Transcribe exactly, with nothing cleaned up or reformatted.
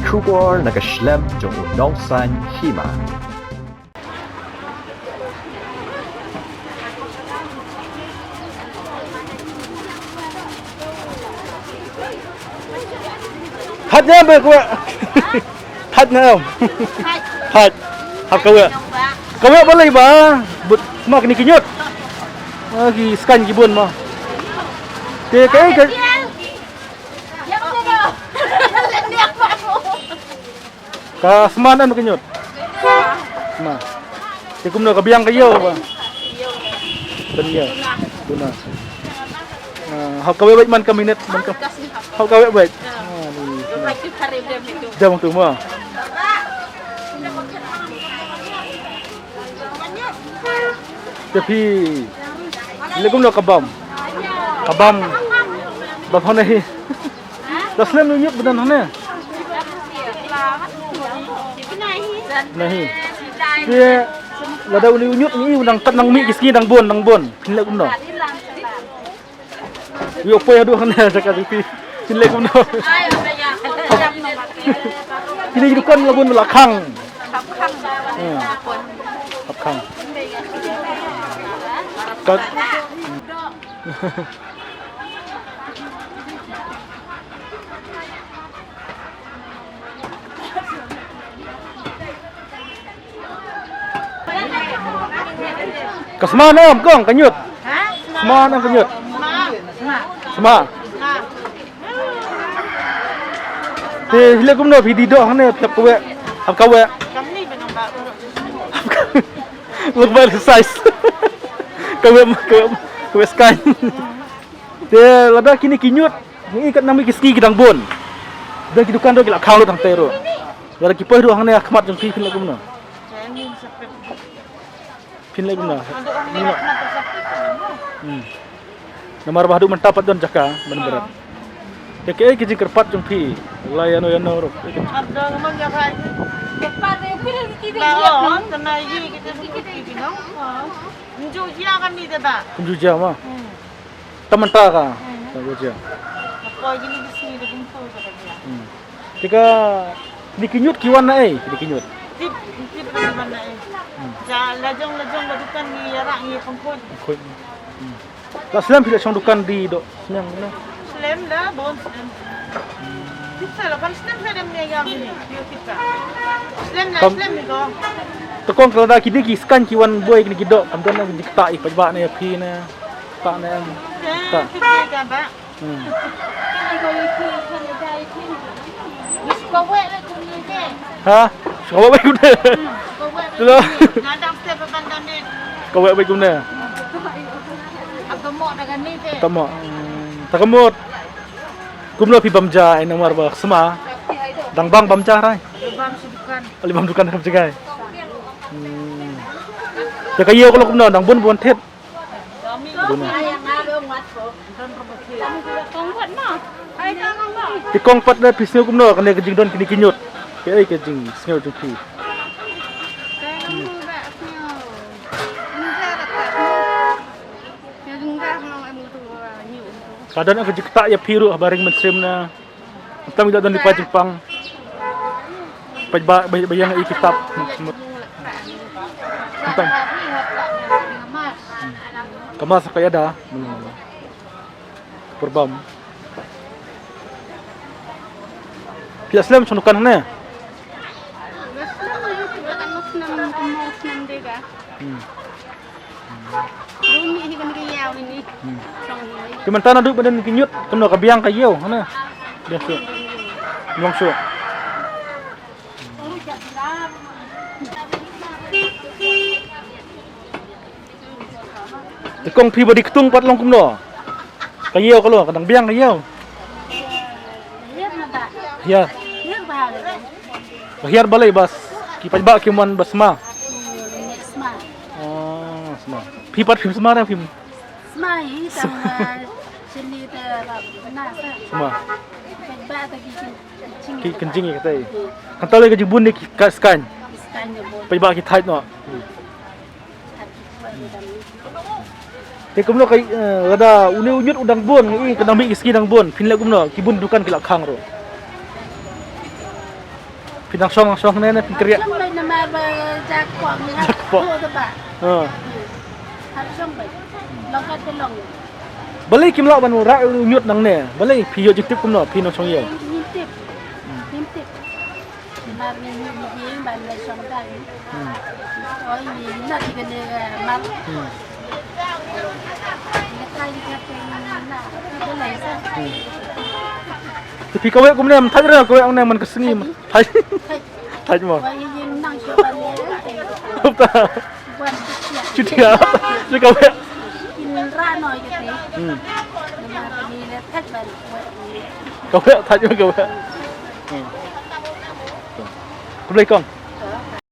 Khubor na ka shlem jong u nongsan hima. Hat ne ba ko. Hat ne. Hat. Hap kawek. Kawek balei ba. Bud ma kine ki ñiut. Ah, ki skan ki bun ma. Te kai ka. Ka sma ne ka ñiut? Sma. Te kumno ka biang ka ïew ba? Ban ïew. Duna. Ah, hap kawek beit man ka minit man ka. Hap kawek beit. Ah, ni. Jam tu ma. Te phi leh kumno ka bam? Ka bam. Bam hane hi. Da slem ïew ñiut ba don hane. Nahi. Te lada u ïew ñiut ngi u nang kat nang mih ki sngi dang bun dang bun. Phin leh kumno? Ïoh poi haduh hane jaka jong phi. Phin leh kumno? Kine ki dukan la bun la khang. Hmm. Hap khang. Ka Ka sma ne em kong ka ñiut? Ha? Sma ne em ka ñiut? Sma. Sma. Sma. Sma. Te hi leh kumno phi die doh hangne phi hap kawek. Hap kawek. Kam ni ba nang ba. Lok ba size. Kawek kawek kawek skan. Te lada kine ki ñiut ngi kat nang mih ki sngi ki dang bun. Da ki dukan ruh ki la khang lut hangtai ruh. Lada ki poi ruh hangne ha khmat jong phi phin leh kumno? Phin leh kumno? Hmm. Namar ba haduh mynta pat don jaka ban bret. Te kaei ka jingkyrpad jong phi? La ïano ïano ruh. Kyrpad de phi ki de. Kumjuh jia ma. Hmm. Tang mynta ka. Hmm. Tang mynta ka. Poi kine ki sngi da kumto ka da jia. Hmm. Te kine ki ñiut ki wan na ei, kine ki ñiut. Tip, tip ki wan na ei. Hmm. Ja, la jong, la jong ba dukan ngi ïarap ngi pynkhot. Pynkhot. Hmm. La slem phi la shong dukan die doh sniang ne? Slem la, bun slem. Tip sa la kan slem sa dem ne ïa bini. Ïa kita. Slem la, slem ni ko. Te kong ka lada kine ki skan ki wan buh kine ki doh, kam don na ki ktah i paidbah ne ïa phi ne. Ktah ne. Ktah. Ktah. Hmm. Ha? Kawek beit kumne. Kawek beit kumne. Tamo. Hmm. Takamut. Kumno phi bam ja, eh, namar ba sma. Dang bang bam ja rai. Bam dukan. Bam dukan kam jngai. Hmm. Te ka ïew ka long kumno, dang bun bun thied. Te kong pat na phi sngew kumno kane ka jingdon kine ki ñiut? Kaei ka jingsngew jong phi? Ka don ka jingktah ïa phi ruh haba ring mynsiem na. Tang ïa don lypa jingpang. Peit ba, ba, ba ïa nga i kitab. Tang. Ka mas ka ïada. Perbam. Phi la slem shong dukan hangne? Hmm. Rumi hi kan ka ïaw ini. Hmm. Shong hi. Te mynta naduh ba don ki ñiut, kumno ka biang ka ïew, hana? Biang shuh. Biang shuh. Te kong phi ba dei ktung pat long kumno? Ka ïew ka long, ka dang biang ka ïew. Ïa. Ba hiar balei bas ki paidbah kim wan ba sma. Sma. Oh, sma. Phi pat phim sma re phim. Sma hi tang, ah, sini te ba na sa. Sma. Paidbah te ki kin-, ki kynjing ïa kata. Kan tau le ka jingbun ne ki ka skan. Skan ne bun. Paidbah ki thait noh. Te kumno ka, eh, lada une u ñiut u dang bun, ngi ka dang mih ki sngi dang bun, phin leh kumno, ki bun dukan ki la khang ruh. Phi nang shong, nang shong ne, ne phi kyrïa. Shong beit namar ba ja kwah ngi. Ja kwah. Hap to ba. Ha. Hap shong beit. Long ka te long. Balei kim lah ban rah ñiut nangne? Balei phi ïoh jingtip kumno phi nang shong ïew? Ngim tip. Ngim tip. Namar ngi ñiut ngi ïeng ban leit shong dang. Hmm. Oi, ngi nat ïa kane, eh, mar. Hmm. Ngi tai ïa kane, ngi nat. Ngi leit sa. Hmm. Te phi kawek kumne, em thait re kawek ne man ka sngi. Thait. Thait. Thait mo. Wei ïing nang shu ban ïa. Hop ta. Wan shu tia. Shu tia. Shu kawek. Kin ra noi ka te. Hmm. Namar ni le thait ban. Kawek thait mo kawek. Hmm. Khublei kong.